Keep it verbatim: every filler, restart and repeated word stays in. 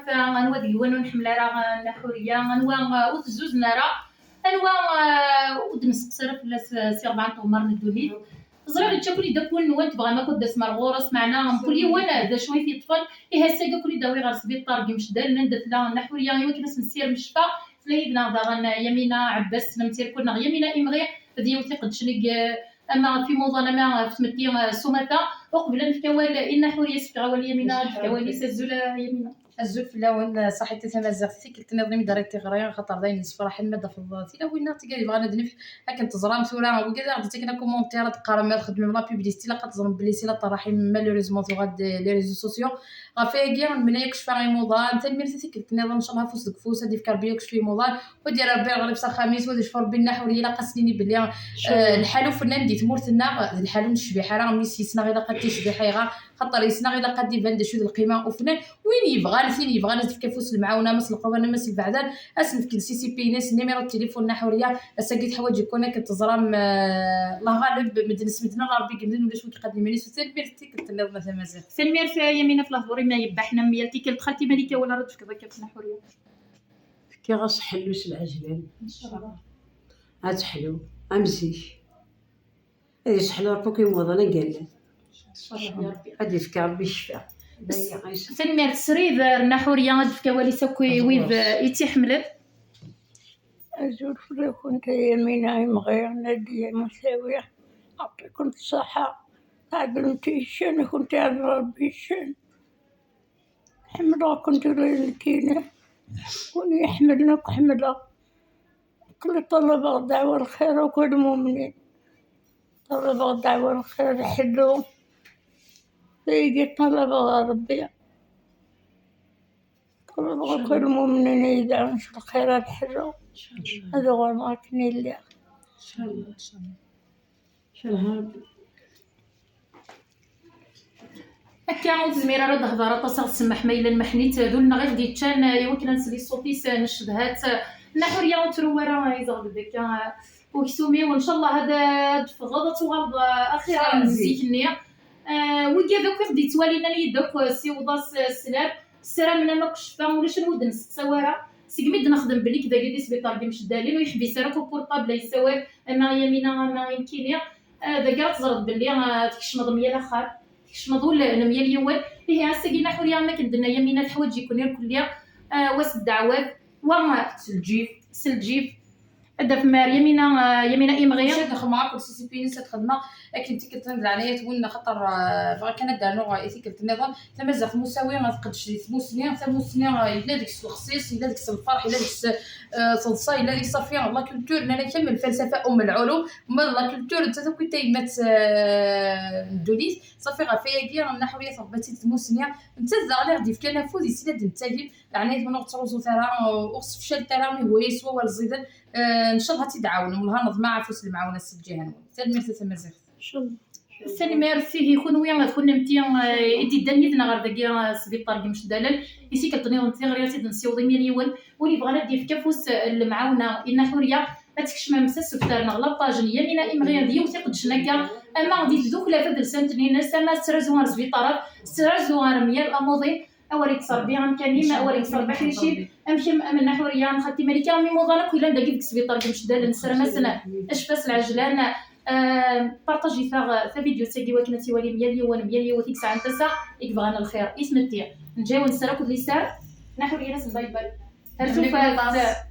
Anwa deg-wen ur nḥemmel ara, eh, Nna Ḥuriya? Anwa, eh, ur tezzuzen ara? Anwa, eh, ur d-nesteqsa ara fell-as, eh, si rebɛa n tɣemmar n ddunit? Ẓriɣ yečča-ken-id akk wul-nwen, tebɣam akk ad d-tasem ar ɣur-s, meɛna mkul yiwen, eh, d acu i t-yeṭṭfen. Ihi ass-agi ad ken-id-awiɣ ɣer sbiṭar deg Imceddalen anda tella Nna Ḥuriya i wakken ad s-nessirem ccfa. Tella yid-neɣ daɣen, eh, Yamina Ɛebbas, tella mttir-ken neɣ Yamina Imɣi, d yiwet iqeddcen i, eh, ama ɣef imuḍan, ama ɣef tmetti, eh, s umata. Uqbel ad nefk awal i Nna Ḥuriya, ad s-fkeɣ awal i Yamina, ad d-tefk awal-is. Azul, eh, Yamina. Azul fell-awen, eh, ṣaḥit a tamaziɣt, tikkelt nniḍen i mi d-ara tiɣri, axaṭer d ayen yessefraḥen ma d-tafeḍ tilawin-nneɣ tigad yebɣan ad nef-, akken teẓram tura, wigad ara ɣ-d-ittaken akumenter, ad d-qqaren ma txedmem la publicité, ilaq ad teẓrem belli si la terraḥim, malheureusement tuɣal-d les réseaux sociaux. Ɣef wayagi, nemla yakk ccfa i imuḍan, tanemmirt i tikkelt nniḍen, ncallah afus deg ufus, ad d-yefk Rebbi yakk ccfa i imuḍan, wa d-yerr Rebbi lɣerib s axxam-is, wa d-yecfu Rebbi Nna Ḥuriya, ilaq ad s-nini belli, eh, lḥal ufennan di tmurt-nneɣ, d lḥal ur necbiḥ ara, mi s-yesneɣ ilaq ad t-yecbiḥ, ayɣer? Xaṭer yesneɣ ilaq ad d-iban d acu d lqima ufennan. Win yebɣan, tin yebɣan ad tefk afus lemɛawna, ma s lqawan, ma s lbeɛdan, ad s-nefk C C P-ines, numéro de téléphone Nna Ḥuriya, ass-agi teḥwaǧ-iken akken teẓram, eh, Allah ɣaleb, medden s medden ala Rebbi yemden, ulac wi iqaden iman-is, tanemmirt tikkelt nniḍen a tamaziɣt. Tanemmirt a Yamina f lehdur-im yebbaḥen am yal tikkelt. Xalti Malika, wala ara d-tefkeḍ akka f Nna Ḥuriya? Fkiɣ-as ḥellu s lɛejlan. Inchallah. Ad teḥlu am zik. Ad yesseḥlu Rebbi akk imuḍan angallen. Inchallah ya Rebbi. Ad yefk Rebbi ccfa. Tanemmirt srid, Nna Ḥuriya ad d-tefk awal-is akk i wid, eh, i tt-iḥemmlen. Azul fell-akent a Yamina Imɣi, Nadiya Musawi. Yeɛṭikum ṣṣeḥḥa. Tɛedlemt i ccan, ad kent-iɛdel Rebbi i ccan. Ḥemmleɣ-kent ula d nekkini. Win iḥemmlen akk ḥemmleɣ. Kulli ṭalabeɣ ddeɛwa lxir akk i lmumnin. Ṭalabeɣ ddeɛwa lxir, ḥellu. Tayagi ṭalabeɣ ɣer Rebbi. Ṭalabeɣ akk i lmumnin i yedɛun s lxir, ad ḥellu. Ad uɣaleɣ akken i lliɣ. Inchallah, inchallah. Inchallah Rebbi. Akka ur tezmir ara ad d-tehder aṭas, ad ɣ-tsemmeḥ ma yella nmeḥḥen-itt d ul-nneɣ i ɣ-d-yeččan, eh, i wakken ad nsel i ṣṣut-is, eh, ncedha-tt. Nna Ḥuriya ur tru ara, eh, izeɣ-d akka, eh, uksum-iw. Ncallah ad, ad d-teffɣeḍ, ad tuɣaleḍ, eh, axir n zik-nni. Eh, wigad akk i ɣ-d-yettwalin, nnan-iyi-d akk, eh, siweḍ-as, eh, sslam. Ssaramen am akk ccfa, ulac anwa ur d-nesteqsa wara. Segmi d-nexdem belli dagi di sbiṭar n Imceddalen, ur yeḥbis ara akk uportable yessawal, ama i Yamina, ama i nekkini. Ah, dagi ara teẓreḍ belli, ah, tkecmeḍ myal axxam, tkecmeḍ ul n myal yiwen. Ihi ass-agi Nna Ḥuriya, am akken d-tenna Yamina, teḥwaǧ-iken irkelli, ah, wa s ddeɛwat, wa s lǧib, s lǧib. Ad d-taf mar Yamina, ah, Yamina Imɣi. Mačči ad xedmeɣ akked C C P-ines, ad xedmeɣ akken tikkelt-nni d leɛnaya-twen, axaṭer, ah, bɣiɣ kan ad d-rnuɣ i tikkelt nniḍen. Tamaziɣt Musawi ad tqeddec di tmussni, tamussni, ah, yella deg-s lexṣiṣ, yella deg-s lferḥ, yella deg-s, ah, teḍsa, yella deg-s ṣafi la culture, nnan-ak am lfalsafa um lɛulum, ma d la culture, nettat akk i tayemmat, ah, n ddunit. Ṣafi ɣef wayagi, Nna Ḥuriya tṛebba-tt-id tmussni, nettat daɣen i ɣ-d-yefkan afud, yesla-d nettagem, leɛnaya-twen ur ɣ-ttruẓut ara, ur ɣ-ssefcalet ara, mi hwa yeswa wa lẓiden, ah, ncallah ad tt-id-tɛawnem, wellah neḍmeɛ afus lemɛawna s lǧiha-nwen. Tanemmirt a tamaziɣt. Tanemmirt ihi kunwi d kunemti, eh, i d-iddan yid-neɣ ɣer dagi, eh, sbiṭar n Imceddalen. I tikkelt nniḍen tiɣri ad tt-id-nessiweḍ i myal yiwen. Win yebɣan ad d-yefk afus, eh, n lemɛawna i Nna Ḥuriya, ad tkecmem s asebter neɣ la page n Yamina Imɣi, d yiwet iqeddcen akka, ama di tdukla tadelsant-nni-ines, ama tettrazu ɣer sbiṭarat, tettrazu ɣer myal amuḍin. Awer ikkes Rebbi amkan-im, awer ikkes Rebbi aḥric-im. Am kemm, am Nna Ḥuriya, am xalti Malika, am imuḍan akk yellan dagi deg sbiṭar n Imceddalen, nessaram-asen ccfa s lɛejlan. Ah, partajit-aɣ tavidyut-agi wakken ad tt-iwali myal yiwen, myal yiwet i yesɛan tasa, i yebɣan lxir i tmetti. Nǧa-yawen sser akked liser. Nna Ḥuriya, nnan-asen bye bye. Ar tufat.